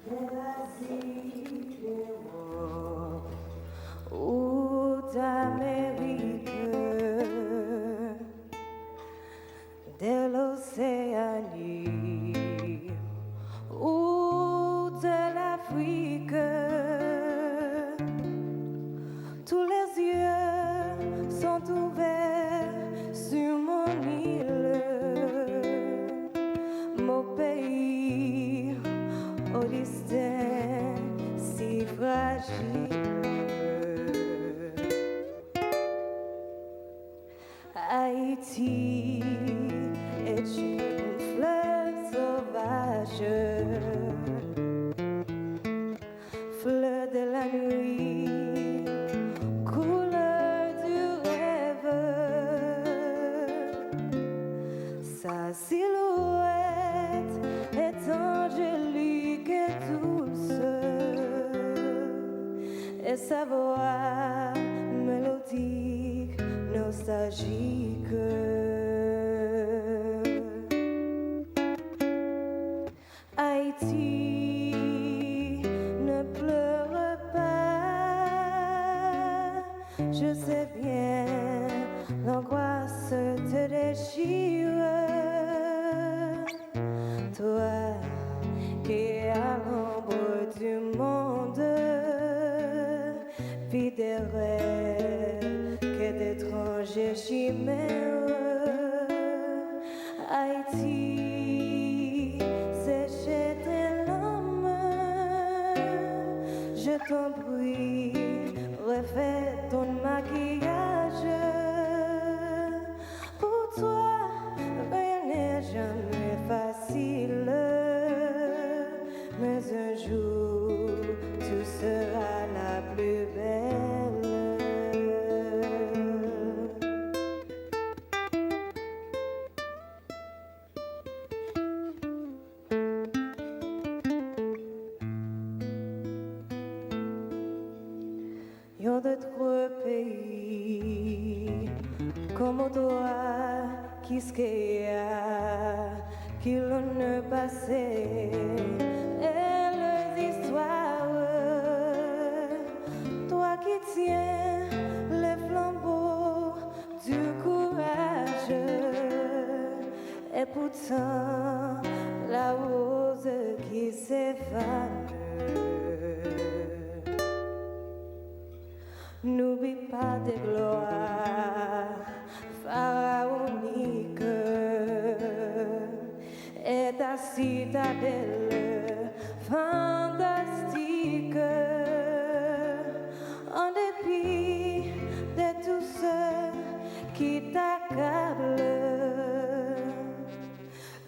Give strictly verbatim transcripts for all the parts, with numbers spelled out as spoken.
Des Asies, d'Europe ou d'Amérique, de l'Océanie ou de l'Afrique, tous les yeux sont ouverts sur mon île, mon pays, au destin si fragile. Haïti est une fleur sauvage, fleur de la nuit, couleur du rêve. Sa silhouette est angélique et douce, et sa voix mélodique, nostalgique. Haïti, ne pleure pas, je sais bien, l'angoisse te déchire. Toi qui es à l'ombre du monde, vis des rêves que d'étrangers chimères. Haïti, sèche tes larmes, je t'en prie, refais ton maquillage. Pour toi, rien n'est jamais facile, mais un jour, tu seras la plus belle. Il y a d'autres pays comme toi, Quisqueya, qui l'ont passé et les histoires. Toi qui tiens les flambeaux du courage, et pourtant la rose qui s'éfane. N'oublie pas tes gloires pharaoniques et ta citadelle fantastique. En dépit de tout ce qui t'accable,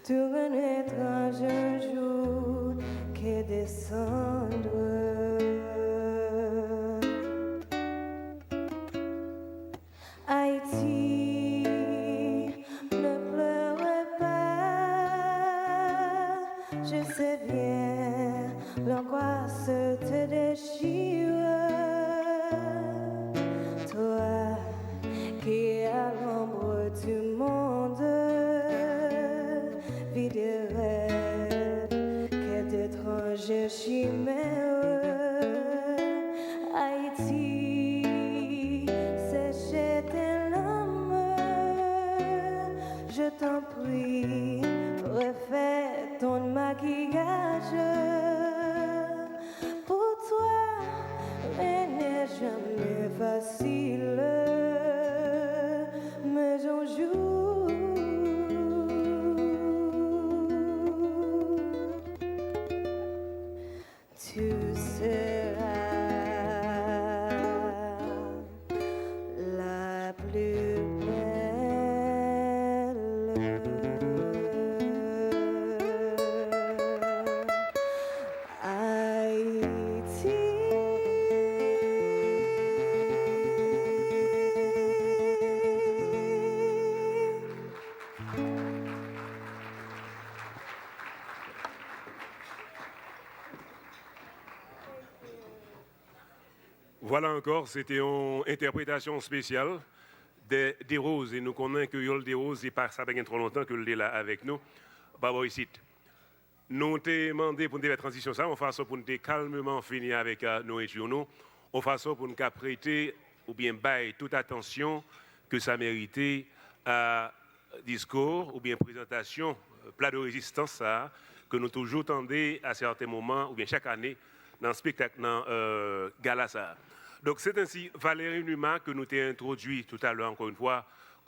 tu renaîtras un jour que des cendres. Haïti, ne pleure pas, je sais bien, l'angoisse te déchire. Toi qui es à l'ombre du monde, vis des rêves que d'étrangers chimères. Haïti, sèche tes larmes, je t'en prie, refais ton maquillage. Pour toi, rien n'est jamais facile, mais un jour, tu seras la plus belle. Haïti. Vwala ankò, se te yon entèpretasyon espesyal de Desroses, e nou konnen ke Yol Desroses, e pa, sa pa gen twò lontan ke l te la avèk nou, pa bò isit. Nou te mande pou n te fè tranzisyon sa a yon fason pou n te kalmeman fini avèk, euh, nouriti nou, yon fason pou n ka prete oubyen bay tout atansyon ke sa merite a diskou oubyen prezantasyon, euh, pla de rezistans sa a ke nou toujou tande a sèten moman oubyen chak ane nan spektak, nan, euh, gala sa a. Donk, se ensi, Valéry Numa, ke nou te entwodui toutalè, ankò yon fwa,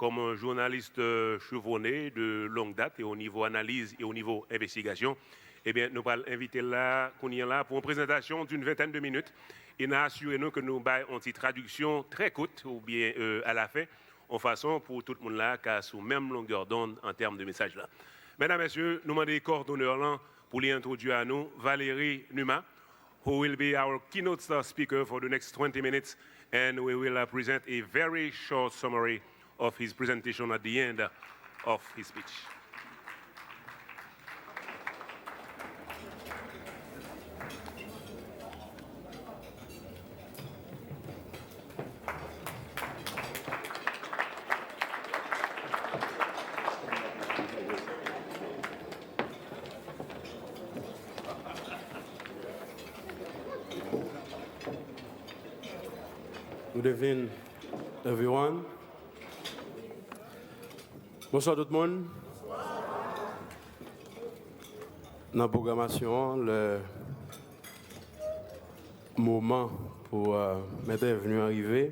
kòm yon jounalis, euh, chevronné de longue date, e o nivo analiz e o nivo envestigasyon, ebyen, nou pral envite l la, kounye a la, pou yon prezantasyon d'une vingtaine de minutes. E n a asire nou ke nou bay yon ti tradiksyon trè kout, oubyen, euh, alafen, yon fason pou tout moun la ka sou menm longè donn an tèm de mesaj la. Medam, mesye, nou mande kowòdonatè lan pou li entwodui a nou Valéry Numa, who will be our keynote, uh, speaker for the next twenty minutes, and we will, uh, present a very short summary of his presentation at the end of his speech. Good evening, everyone. Bonswa tout moun. Nan pwogramasyon an, lè moman pou, euh, m entèvni an rive,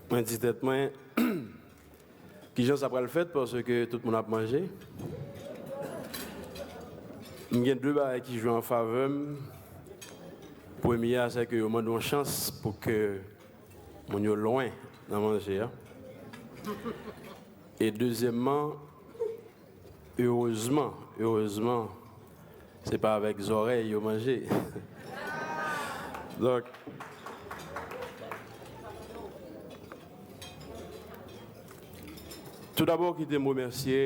mwen di tèt mwen, kijan sa pral fèt, paske tout moun ap manje. M gen de bagay ki jwe an favè m. Premye a, se ke yo mande yon chans pou ke moun yo lwen nan manje a. E dezyèmman, erezman, erezman, se pa avèk zòrèy yo manje. Donk, toudabò, kite m remèsye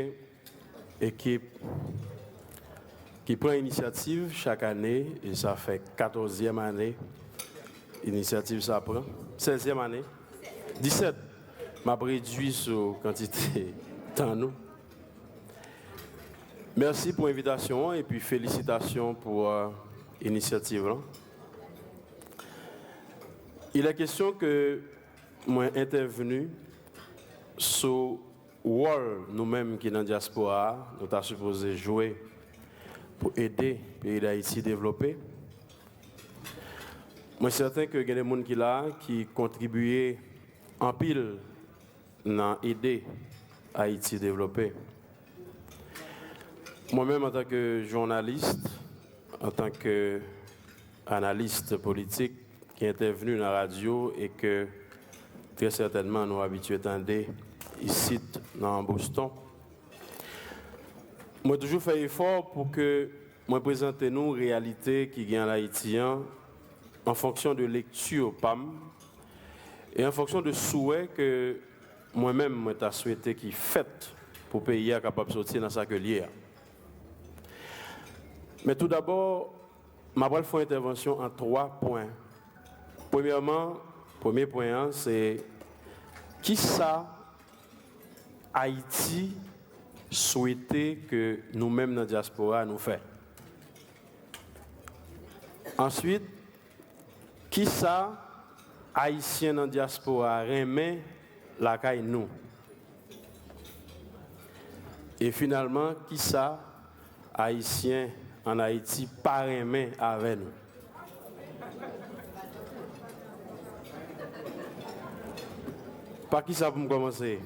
ekip ki pran inisyativ chak ane, e sa fè katòzyèm ane inisyativ sa pran, sèzyèm ane, disèt, m ap redui sou kantite tan nou. Mèsi pou envitasyon an epi felisitasyon pou, euh, inisyativ lan. Il est question que mwen entèvni sou wòl nou menm ki nan dyaspora a, nou ta sipoze jwe pou ede peyi Dayiti devlope. Mwen sèten ke gen de moun ki la a ki kontribye anpil nan ede Ayiti devlope. Mwen menm, antanke jounalis, antanke analis politik ki entèvni nan radyo e ke trè sètènman nou abitye tande isit nan Boston, mwen toujou fè efò pou ke mwen prezante nou reyalite ki gen ann Ayiti an an fonksyon de lekti pa m e an fonksyon de souwè ke mwen menm, mwen ta swete ki fèt pou peyi a kapab soti nan sa ke l ye a. Men toudabò, m ap pral fè yon entèvansyon an twa pwen. Premyèman, premye pwen an, se kisa Ayiti swete ke nou menm nan dyaspora a nou fè. Answit, kisa Ayisyen nan dyaspora a renmen lakay nou? E finalman, kisa Ayisyen ann Ayiti pa renmen avè nou? Pa kisa pou m kòmanse?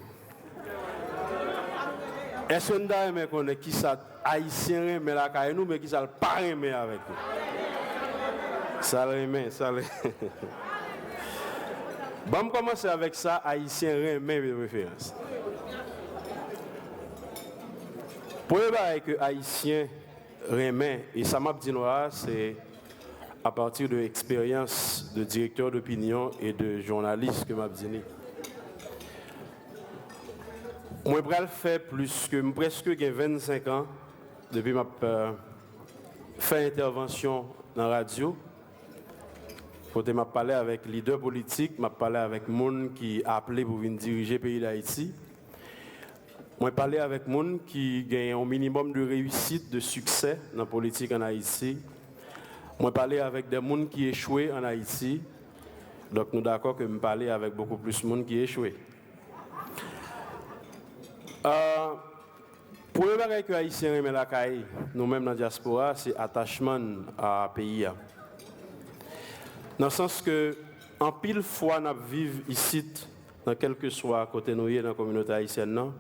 Èske n ta renmen konnen kisa Ayisyen renmen lakay nou, men kisa l pa renmen avèk nou? Sa l renmen, sa l... Ban m kòmanse avèk sa Ayisyen renmen de preferans. Premye bagay ke Ayisyen renmen, e sa m ap di nou a, se à partir de eksperyans de direktè d'opinion e de jounalis ke m ap di li. Mwen pral fè plis ke, m prèske gen vennsenk an depi m ap, euh, fè entèvansyon nan radyo, kote m ap pale avèk lidè politik, m ap pale avèk moun ki aple pou vin dirije peyi Dayiti. Mwen pale avèk moun ki gen yon minimòm de reyisit, de siksè nan politik ann Ayiti. Mwen pale avèk de moun ki echwe ann Ayiti. Donk, nou dakò ke m pale avèk bokou plis moun ki echwe. Ah, premye bagay ke Ayisyen renmen lakay nou menm nan dyaspora, se atachman n a peyi a. Nan sans ke anpil fwa n ap viv isit, nan kèlkeswa kote nou ye nan kominote ayisyèn nan,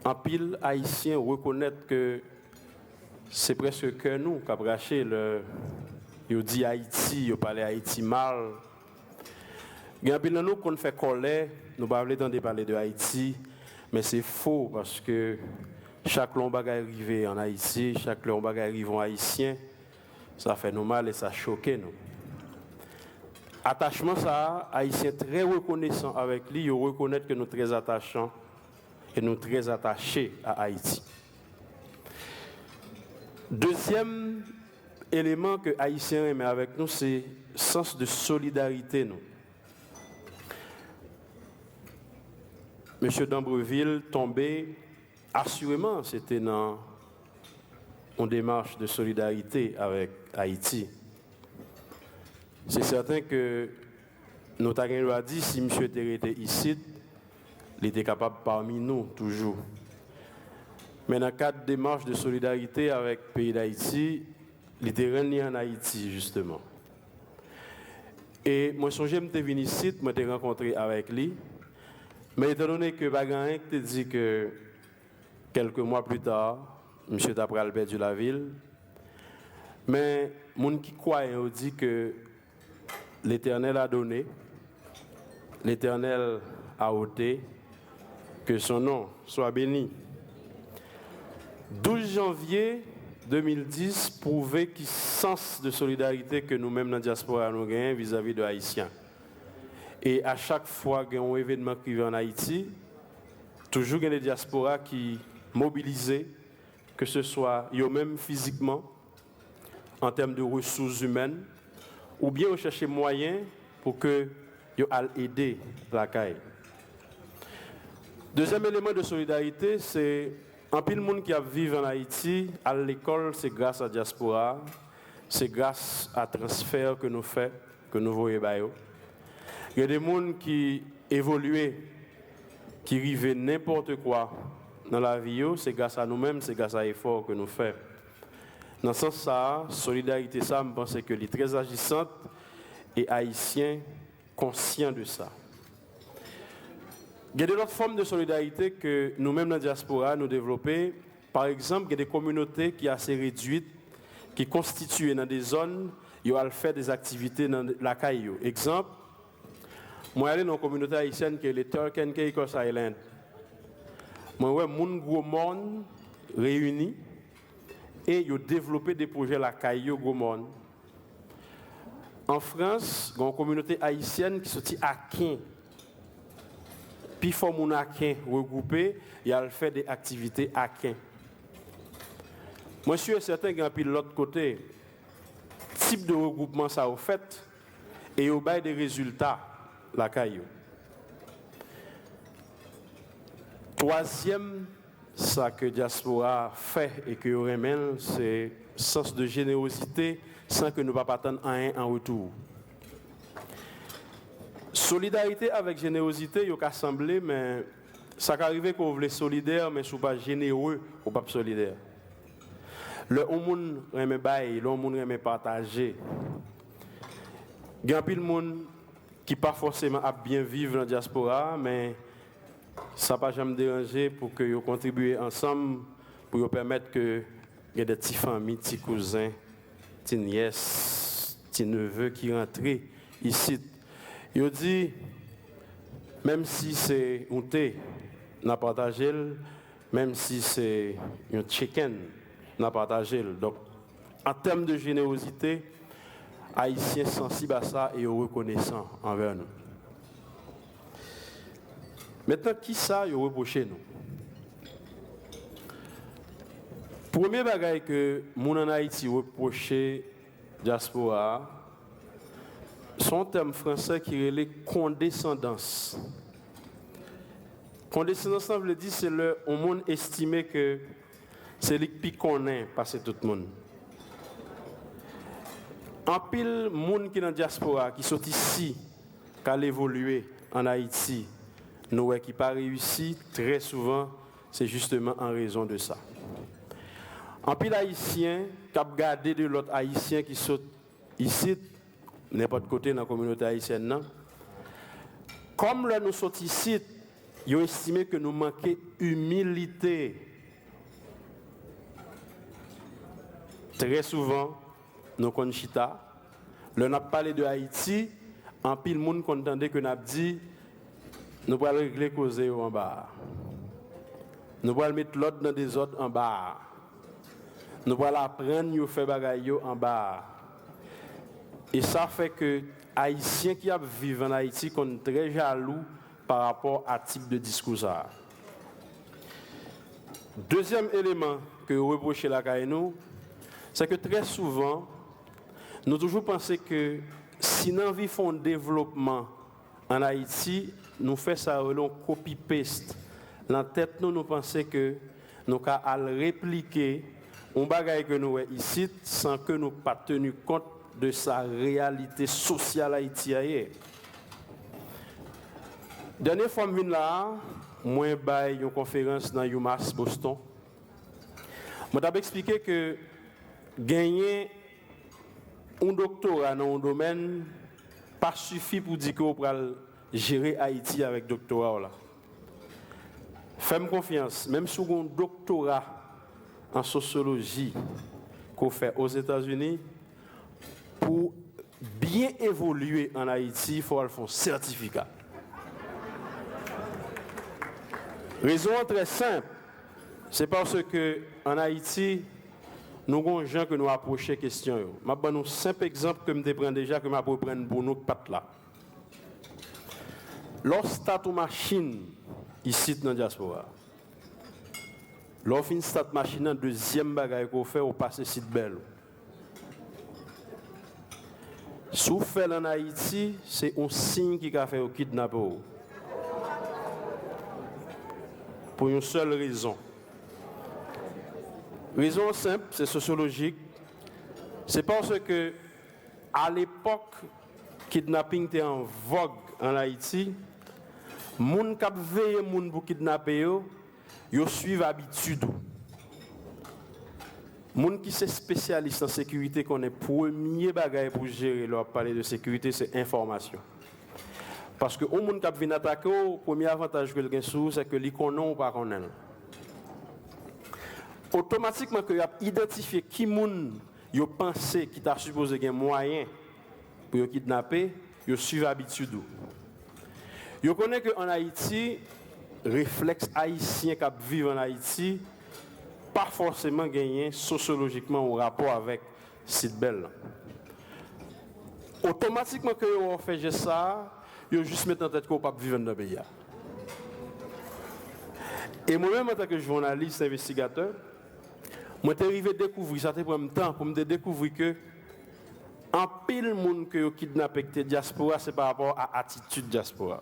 anpil Ayisyen rekonèt ke se prèske kè nou k ap rache lè yo di Ayiti, yo pale Ayiti mal. Gen anpil nan nou konn fè kòlè, nou pa vle tande pale de Ayiti, men se fo, paske chak lè yon bagay rive ann Ayiti, chak lè yon bagay rive yon Ayisyen, sa fè nou mal e sa choke nou. Atachman sa a, Ayisyen trè rekonesan avèk li, yo rekonèt ke nou trè atachan e nou trè atache a Ayiti. Dezyèm eleman ke Ayisyen renmen avèk nou, se sans de solidarite nou. Mesye Dambreville tonbe, asireman, se te nan yon demach de solidarite avèk Ayiti. Se sèten ke nou ta gen dwa di, si misye te rete isit, li te kapab pami nou toujou. Men nan kad demach de solidarite avèk peyi Dayiti, li te rann li ann Ayiti, jisteman. E mwen sonje m te vin isit, mwen te rankontre avèk li. Men etandone ke pa gen anyen ki te di ke kèlke mwa pli ta, misye ta pral pèdi lavi l. Men moun ki kwayan yo di ke Letènèl a done, Letènèl a ote, ke son non swa beni. Douz janvye de mil dis pwouve ki sans de solidarite ke nou menm nan dyaspora nou genyen vizavi de Ayisyen. E a chak fwa gen yon evènman ki rive ann Ayiti, toujou gen de dyaspora ki mobilize, ke se swa yo menm fizikman, an tèm de resous imèn, oubyen yo chèche mwayen pou ke yo al ede lakay. Dezyèm eleman de solidarite, se anpil moun ki ap viv ann Ayiti, al lekòl, se gras a dyaspora a, se gras a transfè ke nou fè, ke nou voye ba yo. Gen de moun ki evolye, ki rive nenpòt kwa nan lavi yo, se gras a nou menm, se gras a efò ke nou fè. Nan sans sa a, solidarite sa a, m panse ke li trè ajisant e Ayisyen konsyan de sa. Gen de lòt fòm de solidarite ke nou menm nan dyaspora a nou devlope. Pa egzanp, gen de kominote ki ase redwit, ki konstitiye nan de zòn, yo al fè de aktivite nan lakay yo. Egzanp, mwen ale nan yon kominote ayisyèn ki rele Turk and Caicos Island. Mwen wè moun Gwo Mòn reyini e yo devlope de pwojè lakay yo Gwo Mòn. An Frans, gen yon kominote ayisyèn ki soti Aken. Pifò moun Aken regwoupe, y al fè de aktivite Aken. Mwen si e sèten gen anpil lòt kote, tip de regwoupman sa yo fèt e yo bay de rezilta lakay yo. Twazyèm, sa ke dyaspora a fè e ke yo renmen l, se sans de jenerozite, san ke nou p ap atann anyen an retou. Solidarite avèk jenerozite, yo ka sanble, men sa ka rive ke w vle solidè, men si w pa jenere, ou p ap solidè. Lè yon moun renmen bay, lè yon moun renmen pataje, gen anpil moun ki pa fòseman ap byen viv nan dyaspora a, men sa pa janm deranje pou ke yo kontribye ansanm pou yo pèmèt ke gen de ti fanmi, ti kouzen, ti nyès, ti neve ki rantre isit. Yo di, menm si se yon te, n a pataje l, menm si se yon chicken, n a pataje l. Donk, an tèm de jenerozite, Ayisyen sansib a sa e yo rekonesan anvè nou. Mentnan, kisa yo repwoche nou? Premye bagay ke moun ann Ayiti repwoche dyaspora a, se yon tèm franse ki rele kondesandans. Kondesandans lan vle di se lè yon moun estime ke se li k pi konnen pase tout moun. Anpil moun ki nan dyaspora, ki sot isi, k al evolye ann Ayiti, nou wè ki pa reyisi, trè souvan, se jisteman an rezon de sa. Anpil Ayisyen k ap gade de lòt Ayisyen ki sot isit, nenpòt kote nan kominote ayisyèn nan, kòm lè nou sot isit, yo estime ke nou manke imilite. Trè souvan, nou konn chita. Lè n ap pale de Ayiti, anpil moun konn tande ke n ap di, nou pral regle koze yo anba a. Nou pral met lòd nan dezòd anba a. Nou pral aprann yo fè bagay yo anba a. E sa fè ke Ayisyen ki ap viv ann Ayiti konn trè jalou pa rapò a tip de diskou sa a. Dezyèm eleman ke yo repwoche lakay nou, se ke trè souvan, nou toujou panse ke si n anvi fè yon devlopman ann Ayiti, nou fè sa yo rele yon copy-paste. Nan tèt nou, nou panse ke nou ka al replike yon bagay ke nou wè isit san ke nou pa teni kont de sa reyalite sosyal Ayiti a ye. Dènye fwa m vin la a, mwen bay yon konferans nan UMass Boston. Mwen t ap eksplike ke genyen yon doktora nan yon domèn pa sifi pou di ke w pral jere Ayiti avèk doktora w la. Fè m konfyans, menm si w gen yon doktora an sosyoloji ke w fè Ozetazini, pou w byen evolye ann Ayiti, fò w al fè yon sètifika. Rezon an trè senp. Se paske ann Ayiti, nou gen yon jan ke nou apwoche kesyon yo. M ap ban nou senp egzanp ke m te pran deja, ke m ap reprann pou nou k pa t la. Lè w stat yon machin isit nan dyaspora, lè w fin stat machin nan, dezyèm bagay ke w fè, w pase seat belt ou. Si w fè l ann Ayiti, se yon siy ki ka fè yo kidnape w. Pou yon sèl rezon. Rezon an senp, se sosyolojik. Se paske, alepòk kidnaping te an vòg ann Ayiti, moun k ap veye moun pou kidnape yo, yo swiv abitid ou. Moun ki se espesyalis nan sekirite konnen premye bagay pou jere lè w ap pale de sekirite, se enfòmasyon. Paske yon moun k ap vin atake w, premye avantaj ke l gen sou ou, se ke li konnen w pa konnen l. Otomatikman ke y ap idantifye ki moun yo panse ki ta sipoze gen mwayen pou yo kidnape, yo swiv abitid ou. Yo konnen ke ann Ayiti, reflèks ayisyen k ap viv ann Ayiti pa fòseman genyen sosyolojikman yon rapò avèk seat belt lan. Otomatikman ke yo wè w fè jès sa a, yo jis met nan tèt ke w p ap viv anndan peyi a. E mwen menm, antanke jounalis, envestigatè, mwen te rive dekouvri, sa te pran m tan pou m te dekouvri ke anpil moun ke yo kidnape ki te dyaspora, se pa rapò a atitid dyaspora.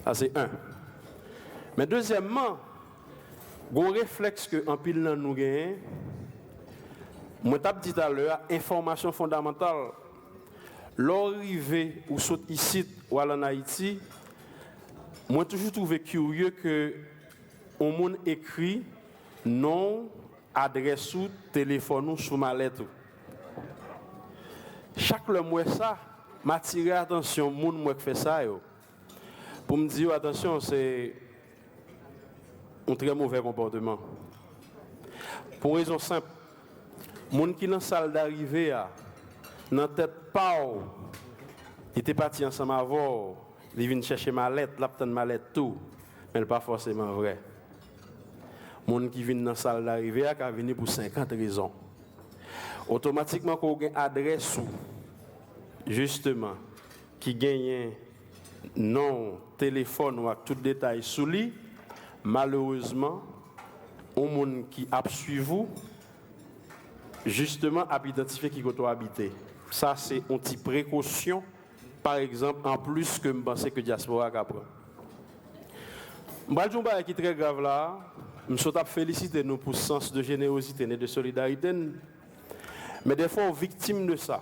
Sa se en. Men dezyèmman, gon reflèks ke anpil nan nou genyen, mwen t ap di talè a, enfòmasyon fondamantal. Lè w rive, ou sot isit, w al ann Ayiti, mwen toujou twouve kirye ke yon moun ekri non w, adrès ou, telefòn ou sou malèt ou. Chak lè m wè sa, m atire atansyon moun m wè k fè sa yo. Pou m di yo, atansyon, se yon trè movè konpòteman. Pou yon rezon senp, moun ki nan sal darive a, nan tèt pa w, li te pati ansanm avè w, li vin chèche malèt, l ap tann malèt tou, men l pa fòseman vrè. Moun ki vin nan sal darive a ka vini pou senkant rezon. Otomatikman, ke w gen adrès ou, jisteman, ki genyen non w, telefòn ou ak tout detay sou li, malerezman, yon moun ki ap swiv ou, jisteman, ap idantifye ki kote w abite. Sa se yon ti prekosyon, pa egzanp, anplis ke m panse ke dyaspora ka pran. M pral di yon bagay ki trè grav la a. M sot ap felisite nou pou sans de jenerozite n e de solidarite n. Men dèfwa w viktim de sa.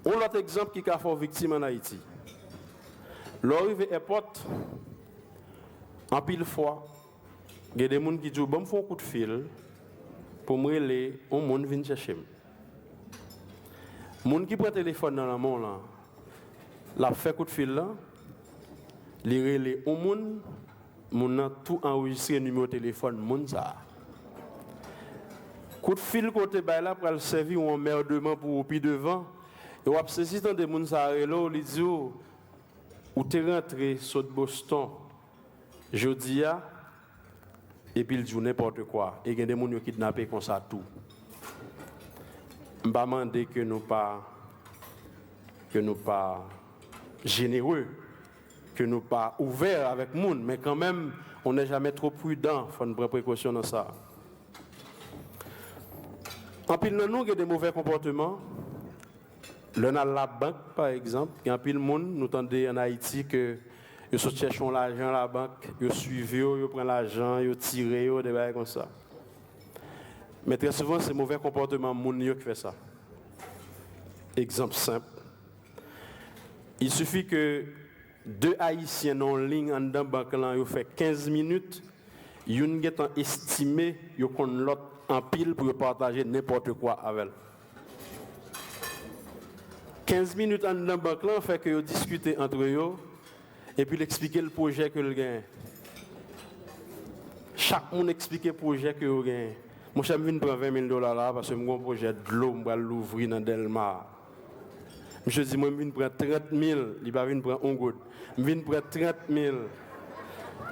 Yon lòt egzanp ki ka fè w viktim ann Ayiti. Lè w rive èpòt, anpil fwa, gen de moun ki di w, "Ban m fè yon kout fil pou m rele yon moun vin chèche m." Moun ki pran telefòn nan nan men w lan, l ap fè kout fil lan, li rele yon moun, moun nan tou anrejistre nimewo telefòn moun sa a. Kout fil ke w te bay la pral sèvi yon anmèdman pou ou pi devan, e w ap sezi tande moun sa a rele w, li di w, "Ou te rantre sot Boston jodi a," epi l di w nenpòt kwa, e gen de moun yo kidnape konsa tou. M pa mande ke nou pa, ke nou pa jenere, ke nou pa ouvè avèk moun, men kanmenm, on n'est jamais trop prudent, fò n pran prekosyon nan sa. Anpil nan nou gen de movè konpòteman. Lè n al labank, pa egzanp, gen anpil moun, nou tande ann Ayiti ke yo sot chèche yon lajan labank, yo swiv yo, yo pran lajan, yo tire yo, de bagay konsa. Men trè souvan, se movè konpòteman moun yo ki fè sa. Egzanp senp, il suffit ke de Ayisyen nan yon liy anndan bank lan, yo fè kenz minit, youn gentan estime yo konn lòt anpil pou yo pataje nenpòt kwa avè l. Kenz minit anndan bank lan fè ke yo diskite antre yo, epi l eksplike l pwojè ke l genyen. Chak moun eksplike pwojè ke yo genyen. "Monchè, m vin pran ven mil dola la a paske m gen yon pwojè dlo m pral louvri nan Dèlma." Misye di, "Mwen, m vin pran trant mil," li pa vin pran yon goud. "M vin pran trant mil.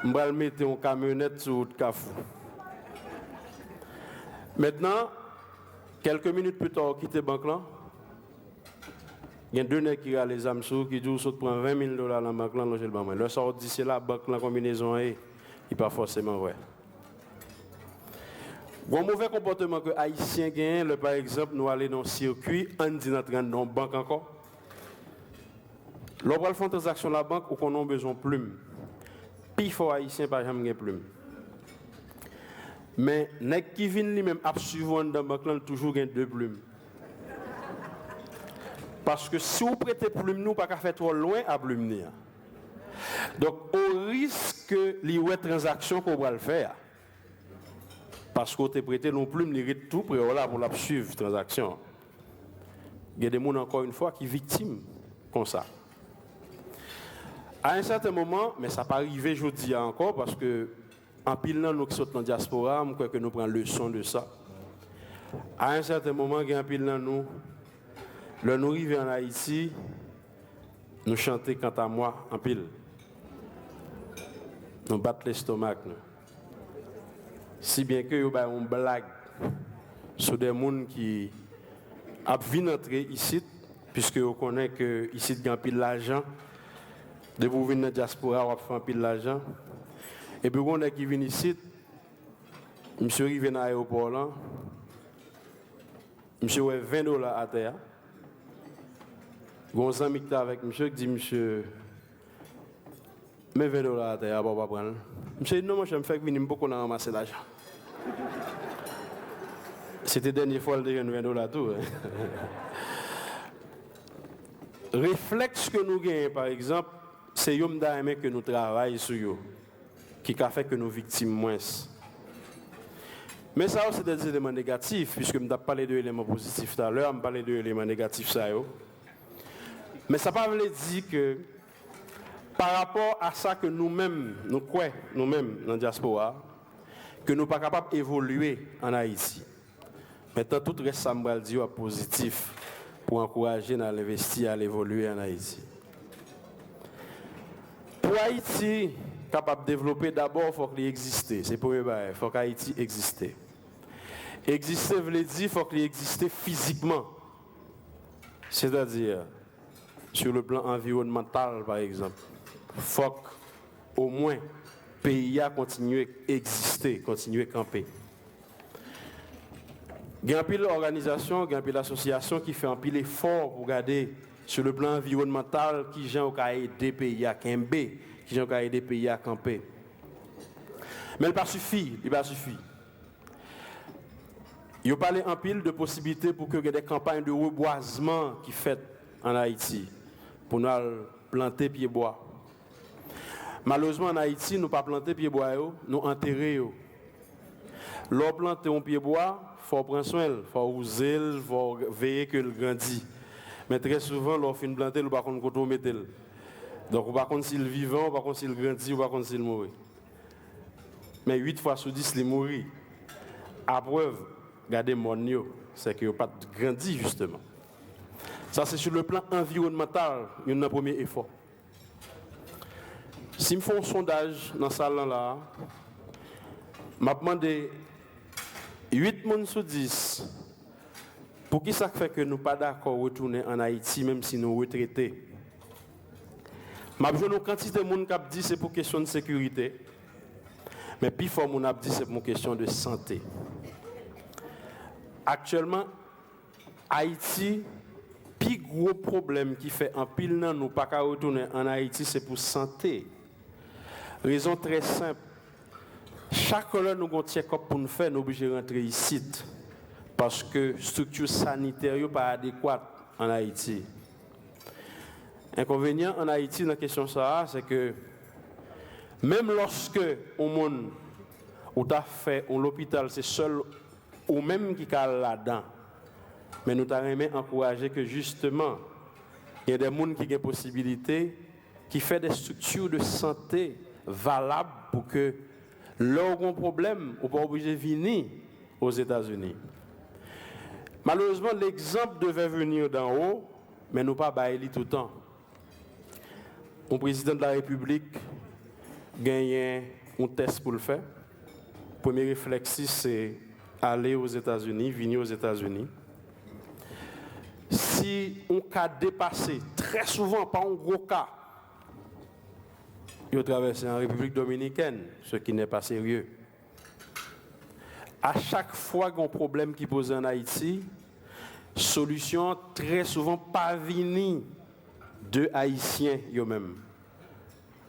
M pral mete yon kamyonèt sou wout Kafou." Mentnan, kèlke minit pita, w kite bank lan, gen de nèg ki rale zam sou ou, ki di w sot pran ven mil dola nan bank lan, lonje l ban mwen. Lè sa a, w di, "Se labank lan konbinezon an ye." Li pa fòseman vrè. Gon movè konpòteman ke Ayisyen genyen lè, pa egzanp, nou ale nan yon sikwi, ann di n antre anndan yon bank ankò. Lè w pral fè yon tranzaksyon labank, ou konnen w bezwen plim. Pifò Ayisyen pa janm gen plim. Men, nèg ki vin li menm ap swiv ou anndan bank lan, li toujou gen de plim. Paske si w prete plim ni, ou pa ka fè twò lwen a plim ni an. Donk, o risk ke li wè tranzaksyon ke w pral fè a. Paske w te prete l yon plim, li ret tou pre w la pou l ap swiv tranzaksyon an. Gen de moun, ankò yon fwa, ki viktim konsa. A yon sèten moman, men sa pa rive jodi a ankò, paske anpil nan nou ki sot nan dyaspora a, m kwè ke nou pran leson de sa. A yon sèten moman, gen anpil nan nou, lè nou rive ann Ayiti, nou chante kantamwa anpil. Nou bat lestomak nou. Si byen ke yo bay yon blag sou de moun ki ap vin antre isit, piske yo konnen ke isit gen anpil lajan. Depi w vin nan dyaspora, w ap fè anpil lajan. Epi gon nèg ki vin isit, misye rive nan ayewopò lan, misye wè ven dola atè a. Gon zanmi ki t avèk misye, ki di misye, "Men ven dola atè a, pa w pa pran l." Misye di, "Non, monchè, m fèk vini, m poko nan ranmase lajan." Se te dènye fwa l te jwenn ven dola tou. Reflèks ke nou genyen, pa egzanp, se yo m ta renmen ke nou travay sou yo, ki ka fè ke nou viktim mwens. Men sa yo se de eleman negatif, piske m t ap pale de eleman pozitif talè a, m pale de eleman negatif sa yo. Men sa pa vle di ke, pa rapò a sa ke nou menm, nou kwè, nou menm, nan dyaspora a, ke nou pa kapab evolye ann Ayiti. Mentnan, tout rès sa m pral di yo ap pozitif pou ankouraje n al envesti, al evolye ann Ayiti. Pou Ayiti kapab devlope, dabò, fòk li egziste. Se premye bagay, fòk Ayiti egziste. Egziste vle di fòk li egziste fizikman. Sètadi, sur le plan environnemental, pa egzanp, fòk omwen peyi a kontinye egziste, kontinye kanpe. Gen anpil òganizasyon, gen anpil asosyasyon ki fè anpil efò pou gade, sur le plan environnemental, kijan yo ka ede peyi a kenbe, kijan yo ka ede peyi a kanpe. Men l pa sifi, li pa sifi. Yo pale anpil de posiblite pou ke gen de kanpay de rebwazman ki fèt ann Ayiti pou nou al plante pyebwa. Malerezman, ann Ayiti, nou pa plante pyebwa yo, nou antere yo. Lè w plante yon pyebwa, fò w pran swen l, fò w wouze l, fò w veye ke l grandi. Men trè souvan, lè w fin plante l, ou pa konn kote w mete l. Donk, ou pa konn si l vivan, ou pa konn si l grandi, ou pa konn si l mouri. Men uit fwa sou dis, li mouri. Aprèv, gade mòn yo, sèke yo pa t grandi, jisteman. Sa, se sou le plan anviwònmantal, youn nan premye efò. Si m fè yon sondaj nan sal lan la a, m ap mande uit moun sou dis, poukisa k fè ke nou pa dakò retounen ann Ayiti, menm si nou retrete? M ap jwenn yon kantite moun k ap di se pou kesyon de sekirite, men pifò moun ap di se pou yon kesyon de sante. Aktyèlman, Ayiti, pi gwo pwoblèm ki fè anpil nan nou pa ka retounen ann Ayiti, se pou sante. Rezon trè senp. Chak lè nou gon check-up pou n fè, nou oblije rantre isit. Paske estrikti sanitè yo pa adekwat ann Ayiti. Enkonvenyan ann Ayiti nan kesyon sa a, se ke menm lòske yon moun ou ta fè yon lopital, se sèl ou menm ki ka al ladan. Men nou ta renmen ankouraje ke jisteman, gen de moun ki gen posibilite, ki fè de estrikti de sante valab pou ke lè w gen yon pwoblèm, ou pa oblije vini Ozetazini. Malerezman, l'exemple devait venir d'en haut, men nou pa bay li toutan. Yon prezidan de la repiblik genyen yon tès pou l fè. Premye reflèks li se ale Ozetazini, vini Ozetazini. Si yon ka depase, trè souvan pa yon gwo ka, yo travèse an Repiblik Dominikèn, ce qui n'est pas sérieux. A chak fwa gen yon pwoblèm ki poze ann Ayiti, solisyon an trè souvan pa vini de Ayisyen yo menm.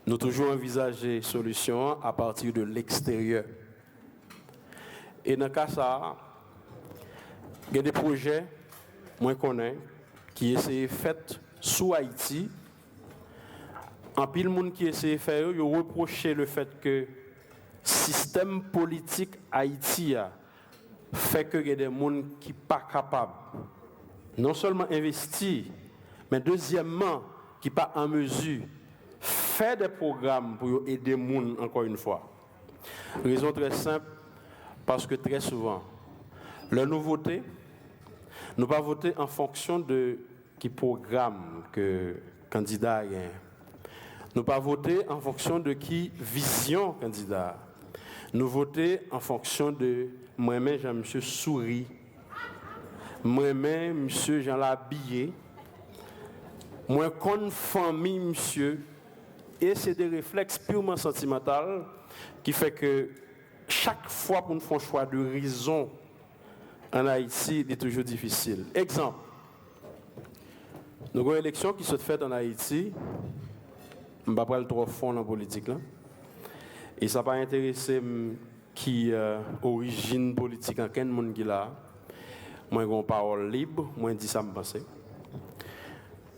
Nou toujou anvizaje solisyon an apati de leksteryè. E nan ka sa a, gen de pwojè mwen konnen ki eseye fèt sou Ayiti. Anpil moun ki eseye fè yo, yo repwoche le fèt ke sistèm politik Ayiti a fè ke gen de moun ki pa kapab non sèlman envesti, men dezyèmman, ki pa an mezi fè de pwogram pou yo ede moun, ankò yon fwa. Rezon trè senp, paske trè souvan, lè nou vote, nou pa vote an fonksyon de ki pwogram ke kandida a genyen. Nou pa vote an fonksyon de ki vizyon kandida a. Nou vote an fonksyon de, mwen renmen jan misye souri, mwen renmen misye jan l abiye, mwen konn fanmi misye, e se de reflèks pirman santimantal ki fè ke chak fwa pou n fè yon chwa de rezon ann Ayiti, li toujou difisil. Egzanp, nou gen yon eleksyon ki sot fèt ann Ayiti, m pa pral twò fon nan politik la, e sa pa enterese m ki, euh, orijin politik ankenn moun ki la a. Mwen gen yon pawòl lib, mwen di sa m panse.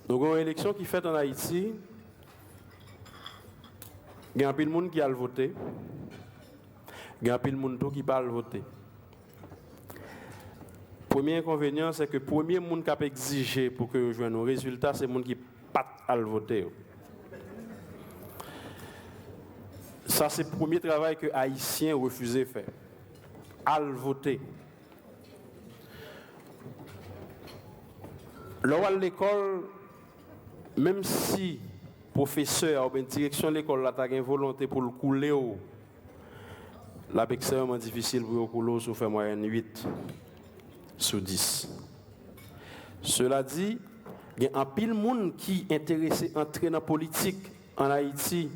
Nou gen yon eleksyon ki fèt ann Ayiti, gen anpil moun ki al vote, gen anpil moun tou ki pa al vote. Premye enkonvenyan, se ke premye moun k ap egzije pou ke yo jwenn yon rezilta, se moun ki pa t al vote yo. Sa se premye travay ke Ayisyen refize fè. Al vote. Lè w al lekòl, menm si pwofesè a oubyen direksyon lekòl la ta gen volonte pou l koule w, l ap ekstrèmeman difisil pou yo koule w si w fè mwayèn uit sou dis. Sela di, gen anpil moun ki enterese antre nan politik ann Ayiti.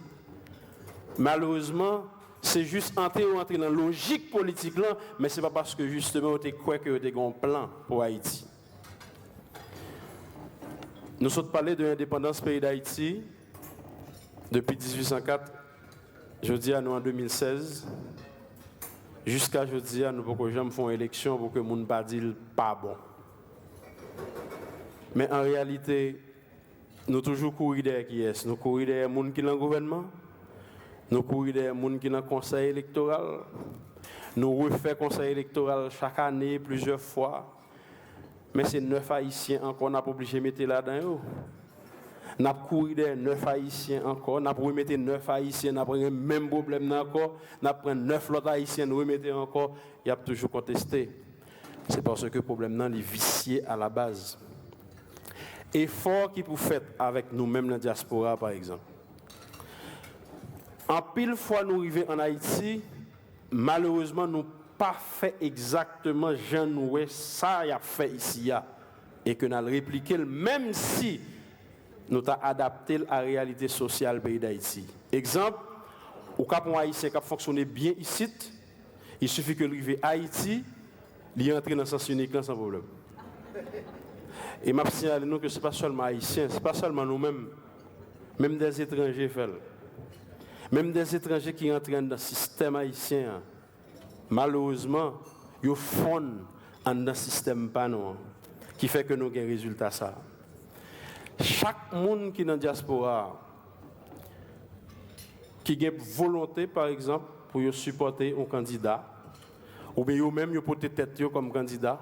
Malerezman, se jis antre yo antre nan lojik politik lan, men se pa paske jisteman yo te kwè ke yo te gen yon plan pou Ayiti. Nou sot pale de endepandans peyi Dayiti, Depi dizuit san kat, jodi a nou an de mil sèz, jiska jodi a nou poko janm fè yon eleksyon pou ke moun pa di l pa bon. Men an reyalite, nou toujou kouri dèyè kiyès? Nou kouri dèyè moun ki nan gouvènman, nou kouri dèyè moun ki nan konsèy elektoral, nou refè konsèy elektoral chak ane, plizyè fwa. Men se nèf Ayisyen ankò n ap oblije mete ladan yo. N ap kouri dèyè nèf Ayisyen ankò, n ap remete nèf Ayisyen, n ap gen menm pwoblèm nan ankò, n ap pran nèf lòt Ayisyen, n remete ankò, y ap toujou konteste. Se paske pwoblèm nan, li visye alabaz. Efò ki pou fèt avèk nou menm nan dyaspora, pa egzanp. Anpil fwa nou rive ann Ayiti, malerezman, nou pa fè egzakteman jan nou wè sa y ap fè isi a, e ke n al replike l, menm si nou ta adapte l a reyalite sosyal peyi Dayiti. Egzanp, ou ka pran yon Ayisyen k ap fonksyone byen isit, il sifi ke l rive Ayiti, li antre nan Sans Inik lan san pwoblèm. E m ap siyale nou ke se pa sèlman Ayisyen, se pa sèlman nou menm, menm dèzetranje fè l. Menm dèzetranje ki rantre anndan sistèm ayisyen an, malerezman, yo fonn anndan sistèm pa nou an, ki fè ke nou gen rezilta sa a. Chak moun ki nan dyaspora a, ki gen volonte, pa egzanp, pou yo sipòte yon kandida, oubyen yo menm yo pote tèt yo kòm kandida,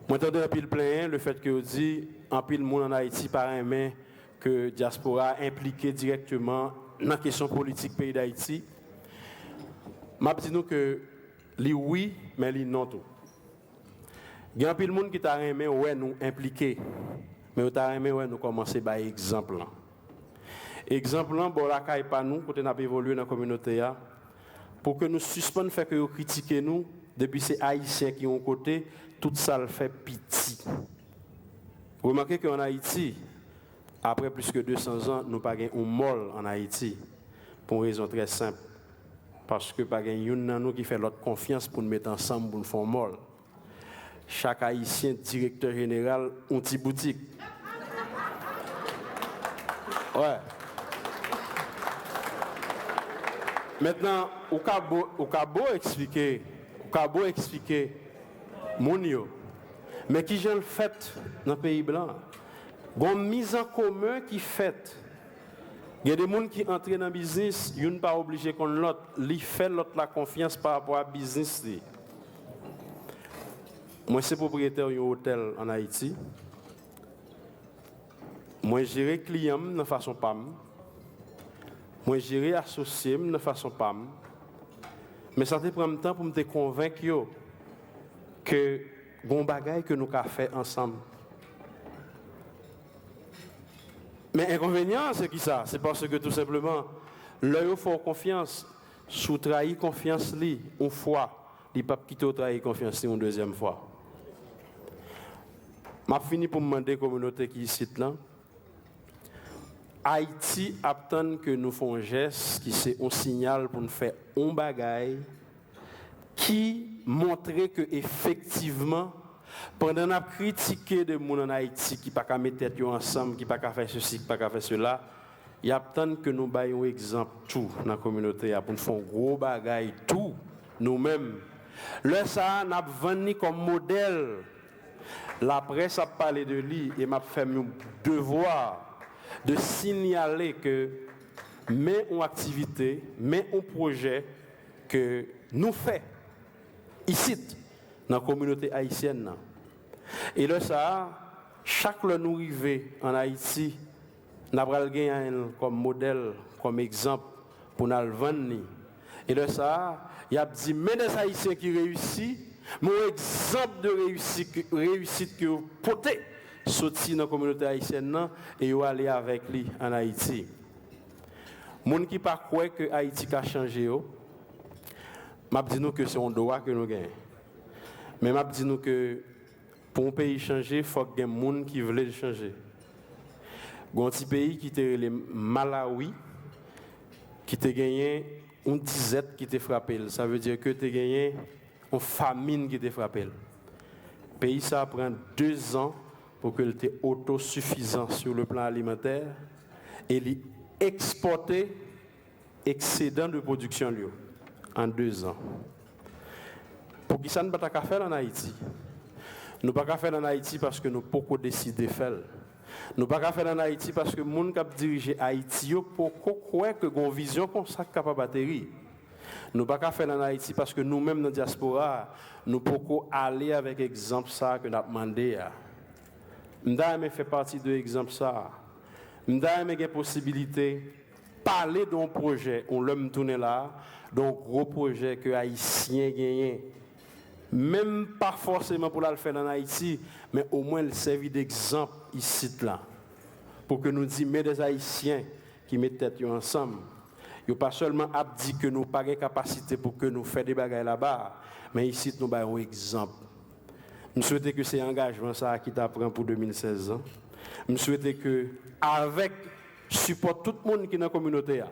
mwen tande anpil plenyen lefètke yo di anpil moun ann Ayiti pa renmen ke dyaspora a enplike dirèkteman nan kesyon politik peyi Dayiti. M ap di nou ke li wi, men li non tou. Gen anpil moun ki ta renmen wè nou enplike, men yo ta renmen wè nou kòmanse bay egzanp lan. Egzanp lan bò lakay pa nou, kote n ap evolye nan kominote a, pou ke nou sispann fè ke yo kritike nou, depi se Ayisyen ki yon kote, tout sa l fè piti. Remake ke ann Ayiti, apre plis ke de san zan, nou pa gen yon mòl ann Ayiti, pou yon rezon trè senp, paske pa gen youn nan nou ki fè lòt konfyans pou n met ansanm pou n fè yon mòl. Chak Ayisyen direktè jeneral yon ti boutik. Wè. Mentnan, ou ka bo, ou ka bo eksplike, ou ka bo eksplike moun yo. Men kijan l fèt nan peyi blan? Gon mizankomen ki fèt. Gen de moun ki antre nan biznis, youn pa oblije konn lòt, li fè lòt la konfyans pa rapò a biznis li. Mwen se pwopriyetè yon otèl ann Ayiti. Mwen jere kliyan m nan fason pa m. Mwen jere asosye m nan fason pa m. Men sa te pran m tan pou m te konvenk yo ke gon bagay ke nou ka fè ansanm. Men enkonvenyan an se kisa? Se paske tou senpleman, lè yo fè w konfyans, si w trayi konfyans li yon fwa, li p ap kite w trayi konfyans li yon dezyèm fwa. M ap fini pou m mande kominote ki isit lan, Ayiti ap tann ke nou fè yon jès ki se yon siyal pou n fè yon bagay ki montre ke efektivman, pandan n ap kritike de moun ann Ayiti ki pa ka met tèt yo ansanm, ki pa ka fè sesi, ki pa ka fè sela, y ap tann ke nou bay yon egzanp tou nan kominote a pou n fè yon gwo bagay tou nou menm. Lè sa a, n ap vann li kòm modèl. Laprès ap pale de li e m ap fè m yon devwa de sinyale ke men yon aktivite, men yon pwojè ke nou fè isit nan kominote ayisyèn nan. E lè sa a, chak lè nou rive ann Ayiti, n a pral genyen l kòm modèl, kòm egzanp pou n al vann li. E lè sa a, y ap di, men dè Ayisyen ki reyisi, men yon egzanp de reyisi, reyisit ke yo pote soti nan kominote ayisyèn nan e yo ale avèk li ann Ayiti. Moun ki pa kwè ke Ayiti ka chanje yo, m ap di nou ke se yon dwa ke nou genyen. Men m ap di nou ke pou yon peyi chanje, fòk gen moun ki vle l chanje. Gen yon ti peyi ki te rele Malawi, ki te genyen yon dizèt ki te frape l. Sa vle di ke te genyen yon famin ki te frape l. Peyi sa a pran de zan pou ke l te otosifizan sur le plan alimentaire e li ekspòte eksedan de pwodiksyon l yo an dezan. Poukisa n pa ta ka fè l ann Ayiti? Nou pa ka fè l ann Ayiti paske nou poko deside fè l. Nou pa ka fè l ann Ayiti paske moun k ap dirije Ayiti yo poko kwè ke gon vizyon konsa k kapab ateri. Nou pa ka fè l ann Ayiti paske nou menm nan dyaspora a, nou poko ale avèk egzanp sa a ke n ap mande a. M ta renmen fè pati de egzanp sa a. M ta renmen gen posibilite pale de yon pwojè, yon lè m tounen la a, de yon gwo pwojè ke Ayisyen genyen. Menm pa fòseman pou l al fè l ann Ayiti, men omwen l sèvi degzanp isit la. Pou ke nou di, men dè Ayisyen ki met tèt yo ansanm. Yo pa sèlman ap di ke nou pa gen kapasite pou ke nou fè de bagay laba a, men isit nou bay yon egzanp. M swete ke se angajman sa a ki ta pran pou de mil sèz lan. M swete ke, avèk sipò tout moun ki nan kominote a,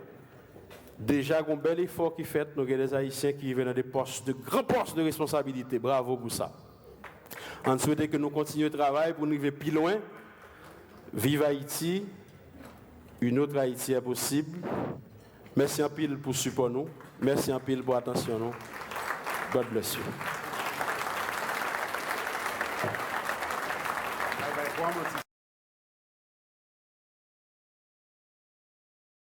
deja gon bèl efò ki fèt, nou gen dè Ayisyen ki rive nan de pòs, de gran pòs de responsabilite. Bravo pou sa. Ann swete ke nou kontinye travay pou n rive pi lwen. Vive Haïti, une autre Haïti est possible. Mèsi anpil pou sipò nou. Mèsi anpil pou atansyon nou. God bless you.